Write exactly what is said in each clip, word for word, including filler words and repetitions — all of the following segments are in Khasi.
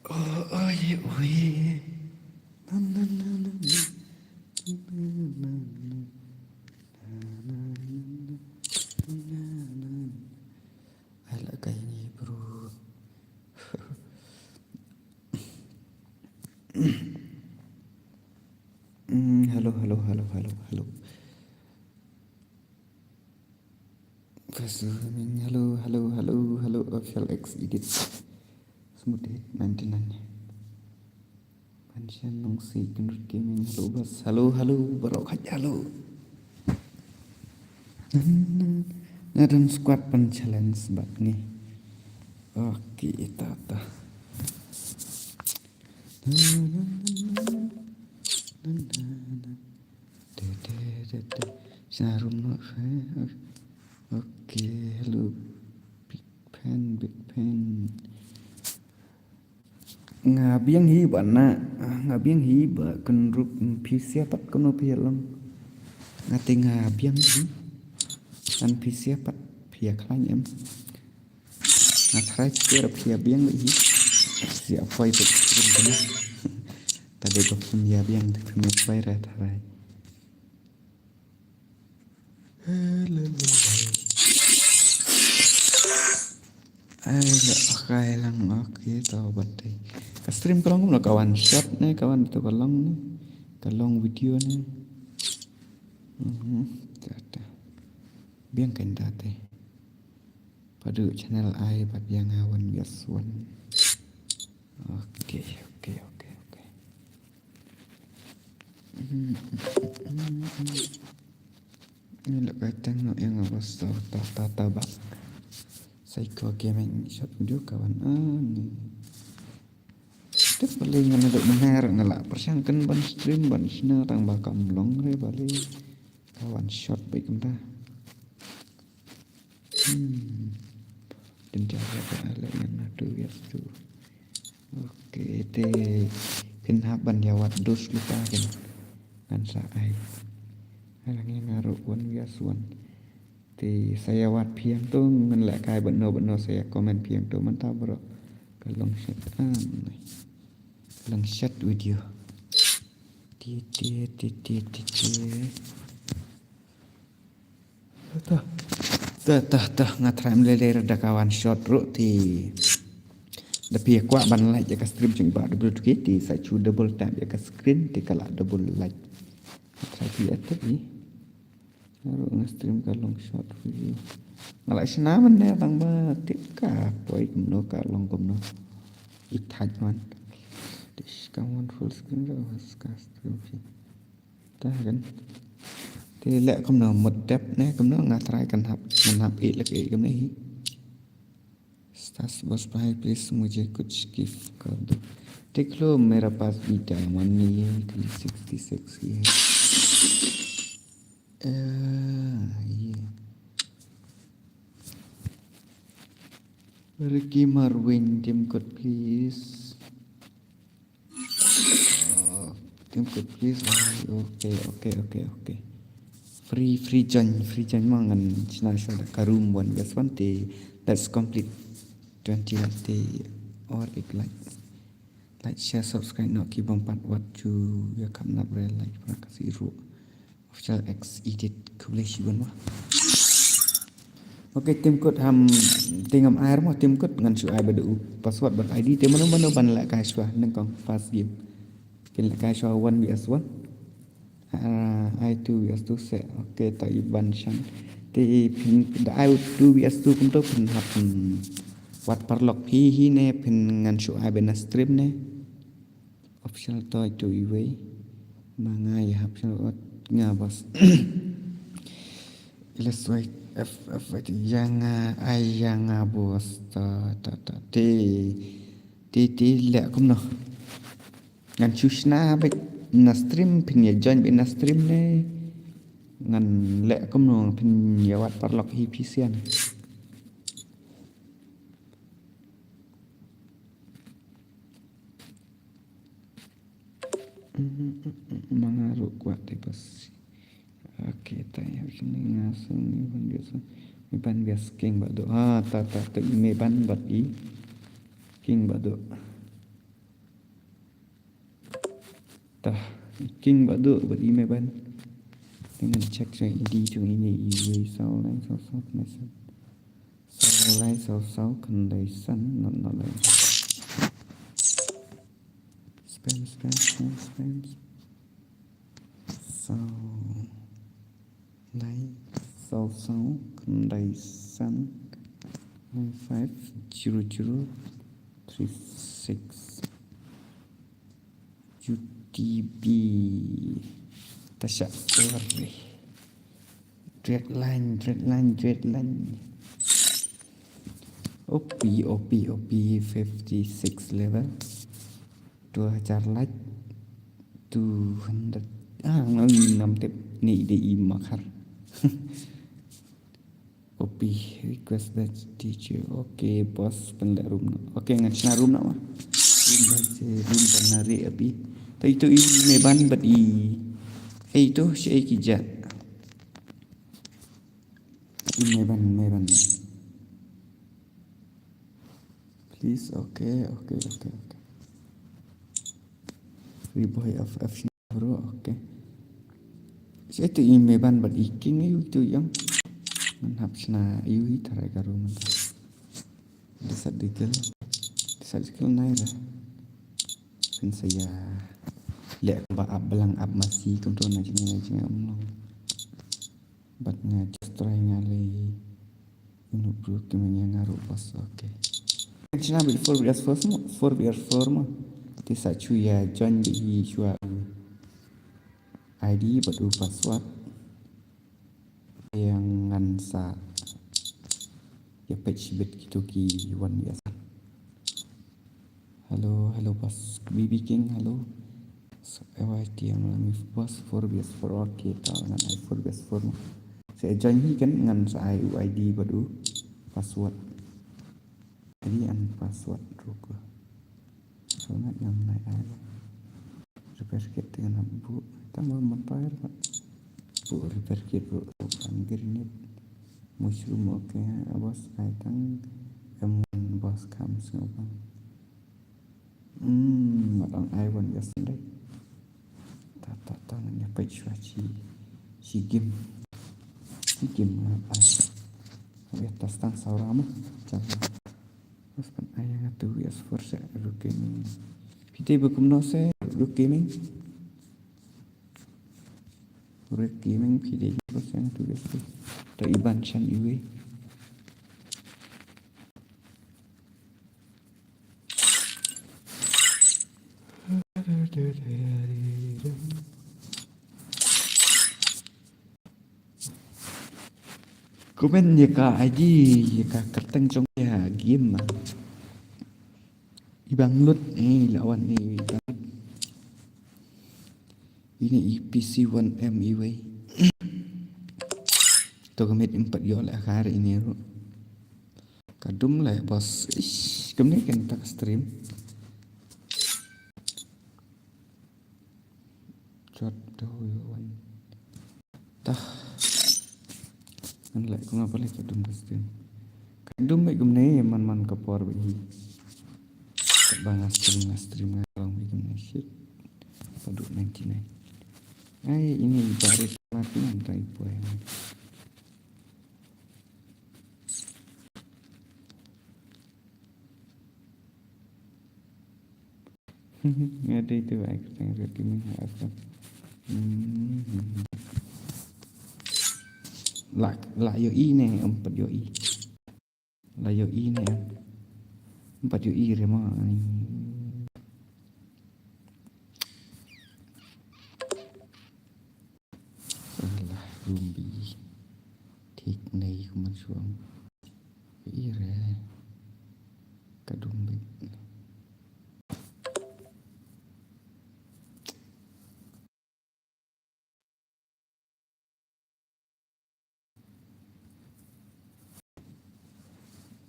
Oh, oh, yeah, oh, yeah. Na, na, na, na, na. Na, na, na, na. Na, na, na, na. Ai, la kai ngi, bro. Mm, hello, hello, hello, hello, hello. Faisal Gaming, hello, hello, hello, hello, Official X Edit. Smooth Hit ninety-nine. Panshan Nongsi, Kindred Gaming, hello, bas. Hello, hello, baroh khat, hello. Nga don squad ban challenge bad ngi. Okay, ita, ita. Shna room no, eh, okay, hello. Big fan, big fan. Nga biang hi ba na, nga biang hi ba Kynrup, phi sia pat kumno phi ïa long. Nga te nga biang hi. Kan phi sia pat phi ïa khlaiñ em. Nga tharai te phi ïa biang hi. Sia poi te kumno. Ta dei ba phim ïa biang te phim ïa poi ra tharai. Ai, la kai lang, okay, to bat dei. Ka stream ka long kumno, ka one shot ne, ka wan to ka long ne, ka long video ne. Mhm, ta, ta. Biang kan ta te. Padu channel ai, pat biang awan bias wan. Okay, okay, okay, okay. Ni lok kai teng no ïa nga bas ta, ta, ta, ta ba. Psycho Gaming short video ka wan ani. Tip paling nga dok benar nga la pyrshang kan ban stream ban shna tang ba kam long re bali. Ka wan short ba kumta. Hmm. Dynja ka ale ngan atu ïa stu. Okay, te phin hap ban ïa wad dus lupa kan. Ngan sa ai. Alang ïa nga ruh wan ïa suan. Te sa ïa wad phiang tu ngan leh kai bad no bad no sa ïa comment phiang tu mynta bro. Ka long shot an. Long shot video. Ti ti ti ti ti ti. Tah, tah, tah, tah, nga try em lei lei da ka one shot ruh te. Da phi kwah ban like ïa ka stream jong i Bah W two K te sa shu double tap ïa ka screen te ka la double like. Sa phi attack i. Nga ruh nga stream ka long short video. Nga la shna man ne tang ba tip ka poi kumno ka long kumno. I thait man. Te shi ka mon full screen ruh ka stream phi. Ta kan. Te leh kumno mut dep ne kumno nga try kan hap, kan hap i leh i kumno hi. Stars boss bhai, please mujhe kuch gift kar do. देख लो मेरा पास भी डायमंड नहीं है, खाली सिक्सटी सिक्स ही है। अह, ये। Ricky Marwin, Tim Kut, please. Uh, Tim Kut, please. Okay, okay, okay, okay. Free, free join, free join mo, ngan shna shwa da ka room one versus one te. Let's complete twenty like te or eight like. Like, share, subscribe noh ki bym pat wat ju ïa kham nap re like para ka zero. Official X edit, khublei shibun mo. Okay, Tim Kut, ham, te ngam ai mo Tim Kut, ngan shu ai bad u password bad I D te mano mano ban lehkai shwa nyngkong first game. Kin lehkai shwa one versus one. Ah, ai two versus two se. Okay, ta i ban shan. Te phin da ai two versus two kumto phin hap, hmm, wat paralok hi hi ne phin ngan shu ai bad na stream ne. Official toy to iwei. Ma nga ïa hap shalot nga boss. Let's wait. F F wait. Ïa nga ai ïa nga boss. Ta ta ta te. Te te leh kumno. Ngan shu shna bad na stream phin ïa join bad na stream ne. Ngan leh kumno phin ïa wad paralok hi phi sian. Ma nga ruh kwah te bas. Okay, ta ïa kine nga song ni ban bias. Ni ban bias King Badu. Ah, ta ta ta i me ban bad i King Badu. Ta i King Badu bad i me ban. Te ngan check jong i di jong i ne i wei saw lai saw saw khyndai san. Saw lai saw saw khyndai san, not not lai. Spam, spam, spam, spam. Saw lai saw saw khyndai san, nine five zero zero three six. U T B. Tasha Ore. Dreadline, Dreadline, Dreadline. O P, O P, O P, fifty six level. Dua hajar like. Two hundred. Ah, ngam, ngam tip. Ni dei i makhar. O P, request the teacher. Okay, boss, pynleh room noh. Okay, ngan shna room noh ma. Room ban se, room ban na re abi. Ta itu i me ban bad i. Eh, itu shi eh ki ja. I me ban, me ban. Please, okay, okay, okay, okay. Free boy of F. Bro, okay. Shi tu i me ban bad i king ayu tu yang. Ngan hap shna ayu hi tharai ka room. Disa dikil. Disa dikil nai ra. Phin sa ïa leh ba ap blang ap masi kumto na jing na jing am long. Bad nga just try nga lei. Inu bro ki manya nga ruh boss, okay. Ngan shna bad four versus four mo, four versus four mo. Te sa shu ïa join bad i shuwa. I D bad u password. Ïa ngan sa ïa peit shibit kito ki one versus one. Hello, hello, boss. B B King, hello. So, F Y T M, boss, four versus four, okay, ta ngan ai four versus four mo. Sa join hi kan ngan sa ai u I D bad u password. I D and password ruh ko. So, ngan ngan ai ai. Repair kit te ngan buh. Tang ba mon fire ba. Buh repair kit ruh. Buh pan grenade. Mushroom, okay, boss, ai tang M one boss comes ngabang. Hmm, ma dang ai wan ïa Sunday. Ta ta ta ngan ïa peit shuwa shi, shi game. Shi game nga ai. Ïa ta stang saura mo. Jaka. Mas pan ai nga tu ya sport se Ruk Gaming. Phi te ba kumno se Ruk Gaming. Ruk Gaming phi te ba se nga tu ya sport. Ta iban chan iwe. Comment ïa ka I D, ïa ka kyrteng jong ka game ma. I bang lut, eh, lawan ni i bang lut. Ini i P C one M iwei. To ka miet im pat ïoh leh ka ini ruh. Ka dum leh boss. Ish, kumne kan tak stream. Jot da hu ïa wan. Tah. Ngan leh kumno pale ka dum ka stream. Ka dum bad kumne man man ka por bad hi. Katba nga stream nga stream nga long bad kumne shit. Padu ninety nine. Ai ini baru mati ngan try poi. Nga dei tu ai ka tang reti meng ha ka. Hmm. La la ïohi ne em pat ïohi. La ïohi ne em. Em pat ïohi re ma. Alah, rumbi. Thik nei kumba shuwa. Ire. Ka dum bad.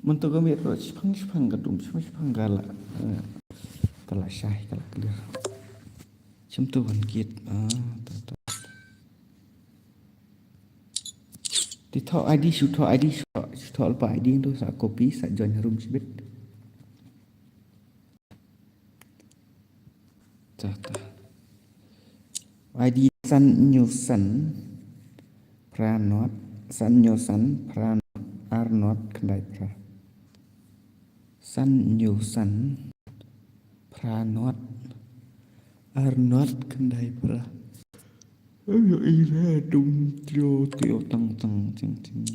Mynta ka miet ruh shipang shipang ka dum, shipang shipang ka la, eh, ka la shai, ka la clear. Shim tu wan kit, ah, ta, ta. Te thoh I D, shu thoh I D, shu thoh, shu thoh lypa I D tu sa copy, sa join harum shibit. Ta, ta. I D san hynñiew san phra nod, san hynñiew san phra nod, ar nod khyndai phra. San hynñiew san phra nod, ar nod khyndai phra. Ayo, ira dum trio trio tang tang ting ting.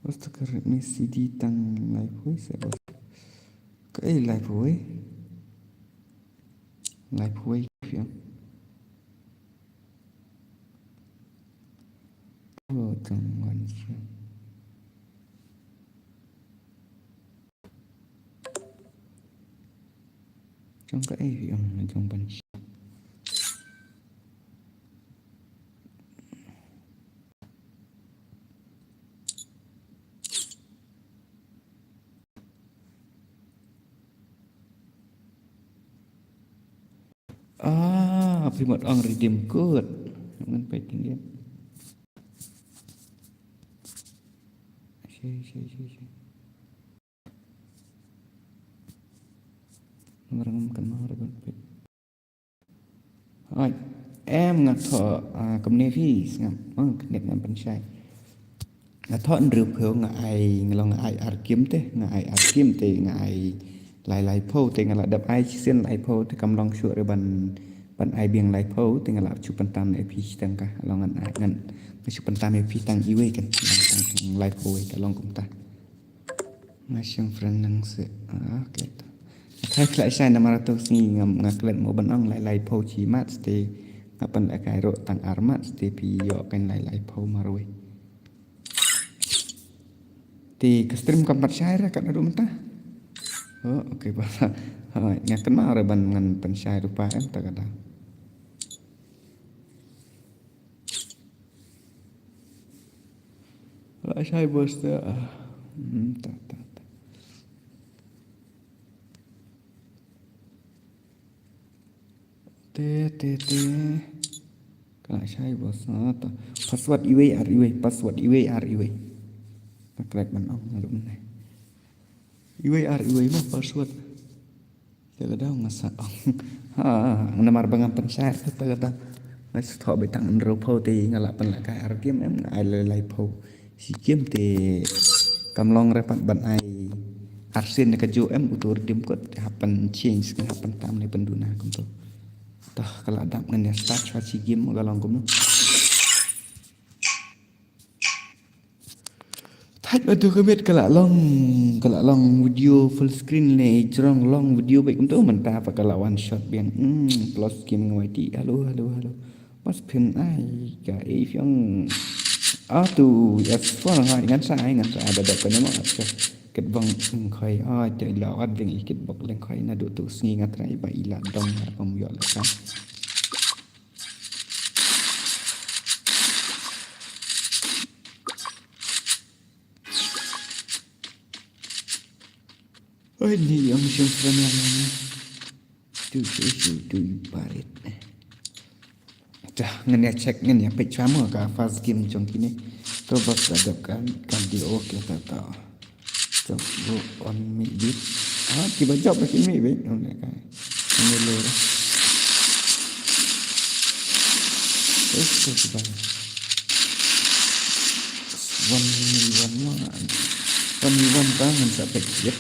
Bas ta ka rit ni C D tang lai phui se bas. Ka ei lai phui. Lai phui fiang. Oh, tang wan fiang. Jong ka ei fiang jong ban. Ah, phi mut ong redeem code. Ngan peit ïa. Shi, shi, shi, shi. Namar ngam kynmaw re ban peit. Hooid, em nga thoh, ah, kumne phi, ngam, oh, kane ngam pynshai. Nga thoh hynriewphew nga ai, nga long nga ai ar kim te, nga ai ar kim te, nga ai lai laiphew te, nga la dep ai shisien laiphew te kam long shuh re ban, ban ai biang laiphew te nga la shu pyntam ïa phi tang ka, long ngan ai, ngan, nga shu pyntam ïa phi tang iwei kan, tang, tang laiphew wei ka long kumta. Nga shim friend lang se. Ah, okay. Nga khlem shai namar to sngi ngam, nga klet mo ban ong lai laiphew shi mat te. Nga pynlehkai ruh tang ar mat te phi ïoh kan lai laiphew marwei. Te ka stream kam pat shai re kat naduh mynta. Oh, okay ba. Ha, nga kynmaw re ban ngan pynshai ruh pa em ta ka da. La shai bos ta. Ah. Hmm, ta, ta, ta. Te, te, te. Ka la shai bos na ta. Password iwei ar iwei, password iwei ar iwei. Nga klet ban ong naduh mynne. Iwei ar iwei mo password. Te ka dei nga sa ong. Ha, namar ba ngam pynshai te ka dei. Nga sa thoh beit tang hynriewphew te nga la pynlehkai ar game em nga ai lai laiphew. Shi game te Kam long re pat ban ai arsien ne ka ju em utu redeem code hap ban change, hap ban tam ne pynduna kumto. Tah ka la dap ngan ïa start shuwa shi game ka long kumno. Thait ba tu ka miet ka la long, ka la long video full screen ne jrong long video bad kumto mynta pat ka la one shot biang. Hmm, plus game ngai ti. Halo, halo, halo. Mas phin ai ka ei fiong. Ah tu, yes, for ngai ngan sa ai ngan sa ada dap ka ne ma ka. Ket bang khoi ai te la wat ding i ket bok leng khoi na du tu sngi ngat rai ba i la dong ba mu yo la ka. Oi, ni yang siang friend yang ni. Tu, tu, tu, tu, barit. Dah, ngan ïa check, ngan ïa peit shuwa mo ka first game jong kine. To bas da dap kan, kan di okay ta ta. Jump rope on me bit. Ah, kiba jump na ki me bit. Ngan ïa kai. Ngan ïa lor. Terus tu kiba. One v one mo. One v one ta ngan sa peit. Yep.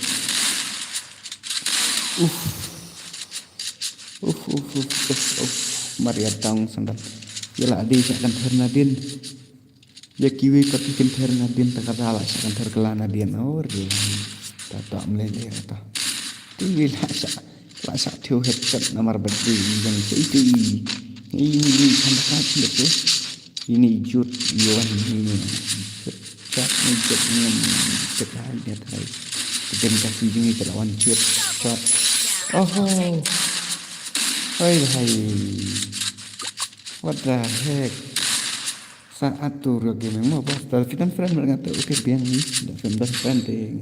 Uff. Uff, uff, uff, uff, uff. Mar ïa tang sandal. Ïa la dei sa kan ther nadien. Ïa kiwei pat ki kynthar nadien ta ka da la sa kynthar kylla nadien. Oh, re. Ta ta mlei lei ta. Ti wi la sa, la sa thiew headshot namar ba dei yang sa iti. Ini ni kan ta kan sini tu. Ini jut yuan ini. Chat ni jut ni. Chat hai ni tai. Kita ni kasi jing ni ta lawan jut. Chat. Oh. Hai hai. What the heck? Sa atur yo gaming mo bas. Dal fitan friend mereka tu okay biang ni. Dal fitan friend te.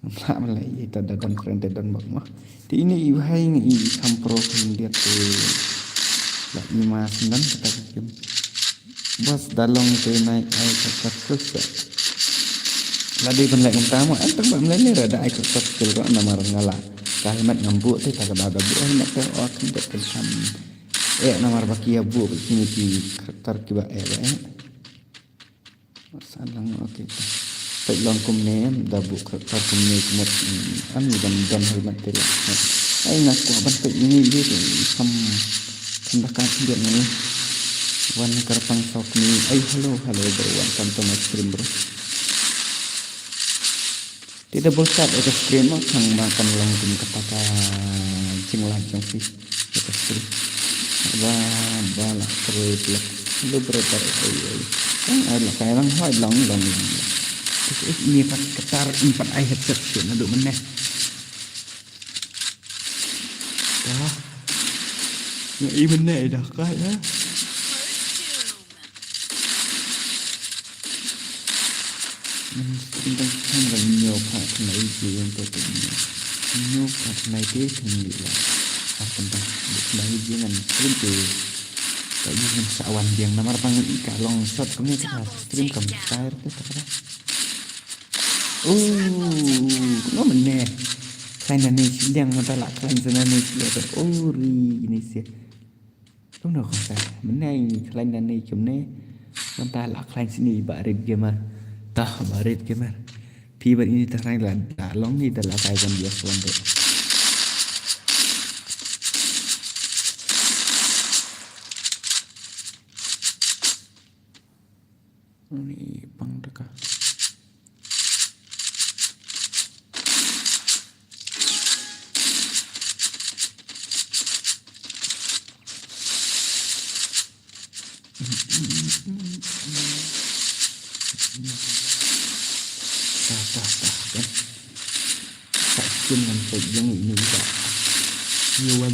Nak malai ita dal dan friend te dan bak mo. Ti ini i wahai ngi i sampro kan dia tu. La i mas dan kata kim. Bas dalong te naik ai kata kus. La di ban lai ngam tamu. Antang bak malai ni rada ai kata skill ko namar ngala. Ka helmet ngambu te ta ka da da bu helmet te o kan det kan sam. Eh, namar ba ki ïa buh ba kine ki karakter kiba eh ba eh. Sa lang, okay. Peit long kumne, da buh karakter kumne kumne. Am ni ban don helmet te la. Ai nga kwah ban peit ini ïa tu. Kam kam da ka sendiri ni. Wan kyrpang sok ni. Ai hello, hello bro. Welcome to my stream bro. Te double tap ïa ka screen mo, tang ba kan long kum kata ka jinglait jong phi ïa ka screen. Ba, ba la kre plek. Lu bre bre ai ai. Tang ai la kai lang hoi long long long. Te ïa ni pat katar in pat ai headset shuh naduh mynne. Dah. Nga i mynne dah kai dah. Ngan stream tang tang ngan ñiew pha tang ai ji yang to tang ñiew. Ñiew pha tang ai te tang di la. Pha tang tang tang ai ji ngan stream te. Ta ji ngan sa wan biang namar bang i ka long shot kumne ka stream kam share te ta ka. Oh, no mene. Khlaiñ na ne shi liang mata la khlaiñ sa na ne shi liang. Oh, ri ni sia. Kumno kham sa. Mynne i khlaiñ na ne kumne. Mynta la khlaiñ sini ba rit gamer. Tah ba rit gamer. Phi ba ini ta khlaiñ la da long ni da la kai kan bias wan de. Ni pang deka. Tah, tah, tah, kan. Tak skin ngan pek yang ini juga. Yuan.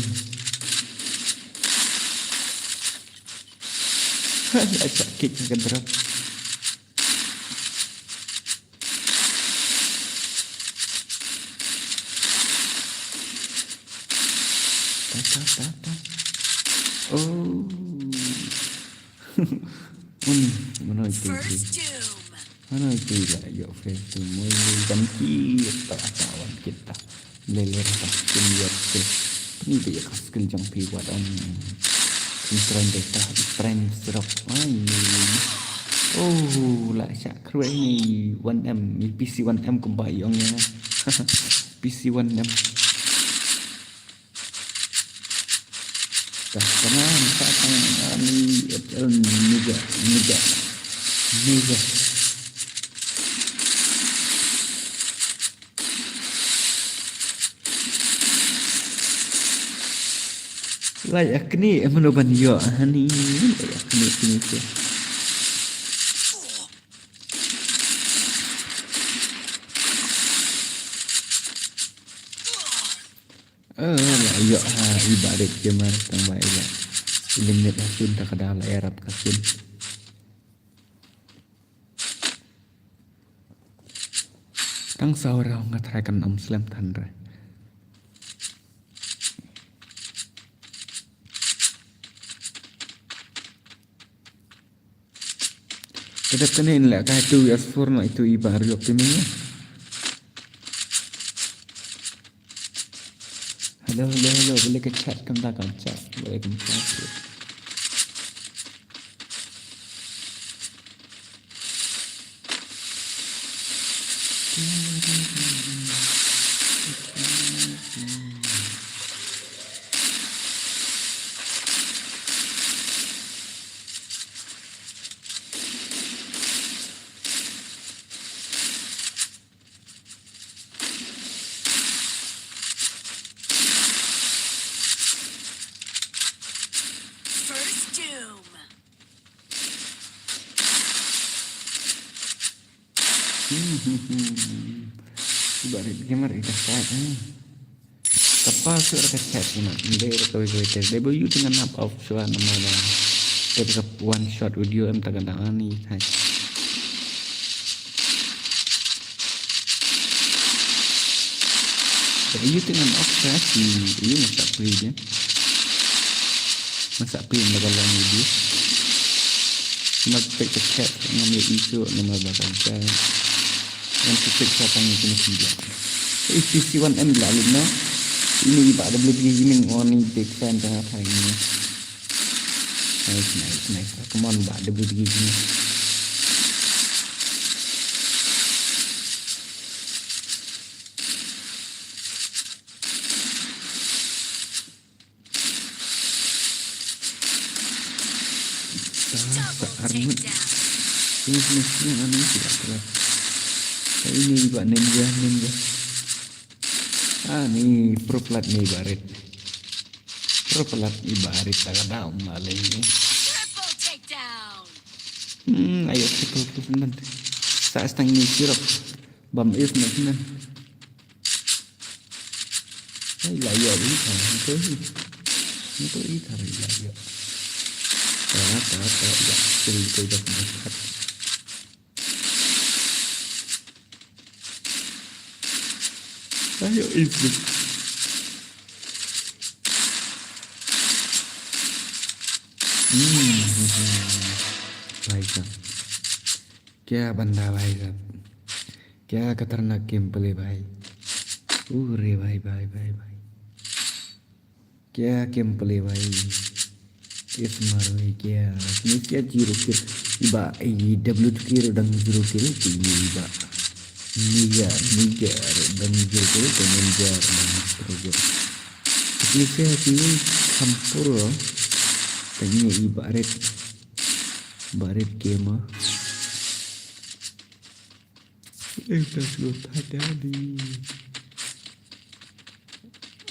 Hai, acak kit ka drop. Ta, ta, ta, ta. Oh. Uni, mano itu? First doom. Mano itu la yo first doom? Moi ni ban ki ta ta wan kita. Lele ta kin yo ke. Ni dia ka skill jong pi wat on. Ni friend data, friend serap. Ai ni. Oh, la shah khreh ni one M, ni P C one M kumba i ong ïa nga. P C one M. Dah kena, dah kena ni H L ni ga, ni ga. Ni ga. Lai akni em no ban ïoh hani. Lai akni kini ke. Eh, la ïoh ha i Barit Gamer tang ba ïa. Eliminate ha sien ta ka da la ïarap ka sien. Tang saw raw nga try kan ym slem than re. Ka dep kane in leh ka tu ya sur na itu i ba riok ti ming. Hello, hello, hello. Boleh ke chat kam da kam chat. Boleh kam chat. First Doom. Hmm, hmm, hmm. Iba rit gamer ita fight, eh. Kapa su ka chat ina. Ndai ka wei wei te. Dei ba yu tengah nap off shuwa nama ba. Dei ka one shot video em ta ka da ani thai. Dei yu tengah nap off shuwa si yu masa free je. Masa pin ba ka long video. Mas pek ka chat ngam ya isu nama ba ka chat. Ngam tu pek sa tang itu mesti dia. P C one M la lum na. Ini ba W B Gaming on ni big fan tengah hari ini. Nice, nice, nice. Come on ba W B Gaming. Sa, sa armut. Ini sini sini anu sih lah. Ini juga ninja, ninja. Ah, ni pro plat ni Barit. Pro plat ni Barit tak ada maling ni. Triple takedown. Hmm, ayo triple kill nan. Sa setang ni sirap. Bam is nan. Ai, la ïoh, ïoh, ïoh, ïoh. Ïoh, ïoh, ïoh, ïoh. Ta, ta, ta, ïoh. Skill ko ïoh, ïoh. Ayo, itu. Hmm. Baik, kan. Kya banda bhai sahab? Kya khatarnak gameplay bhai? Ure bhai, bhai, bhai, bhai. Kya gameplay bhai? Is mar mein kya? Ni kya zero kill? Iba, i W two K ro dang zero kill, ti iba. Niga, niga ro dang zero kill, ti ninja ro dang zero kill. Ni kya ki khampur ro, ti iba ret. Barit Gamer. Eh, let's go, Padani.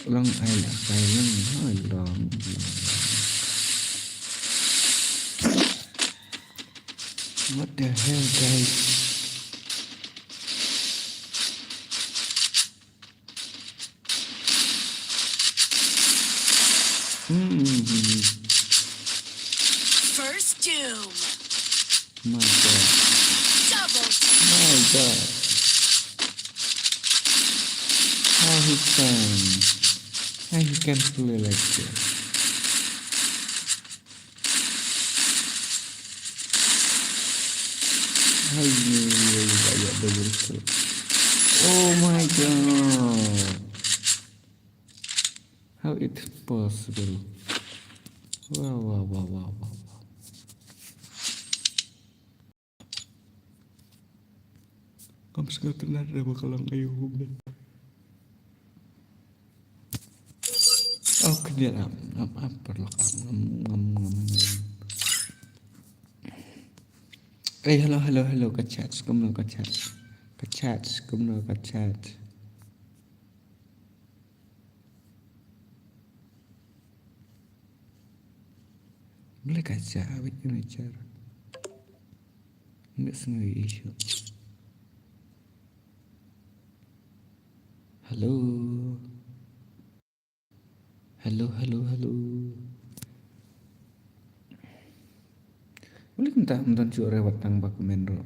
Long ai la, ai long, ai long, long. What the hell, guys? Hmm. First Doom. My God. Double kill. My God. How he can, how he can play like this? Hai, ni, ni, ni, ni, ni, ni, ni. Oh my God. How it possible? Wow, wow, wow, wow, wow, wow. Ngam sngewtynnat re ba ka long aïu kumne. Oh, khyndiat ap, ap, ap, paralok ap, ngam, ngam, ngam, ngam. Eh, hello, hello, hello, ka chat, kumno ka chat. Ka chat, kumno ka chat. Balei ka chat, wait, wait, chat. Ngi sngew issue. Hello. Hello, hello, hello. Balei kumta ym don shuh re wat tang ba kmen ruh.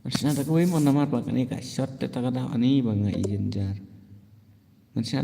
Ngan shna da kawei mo namar ba kane ka shot te ta ka daw ani ba nga ïeit jar. Ngan shna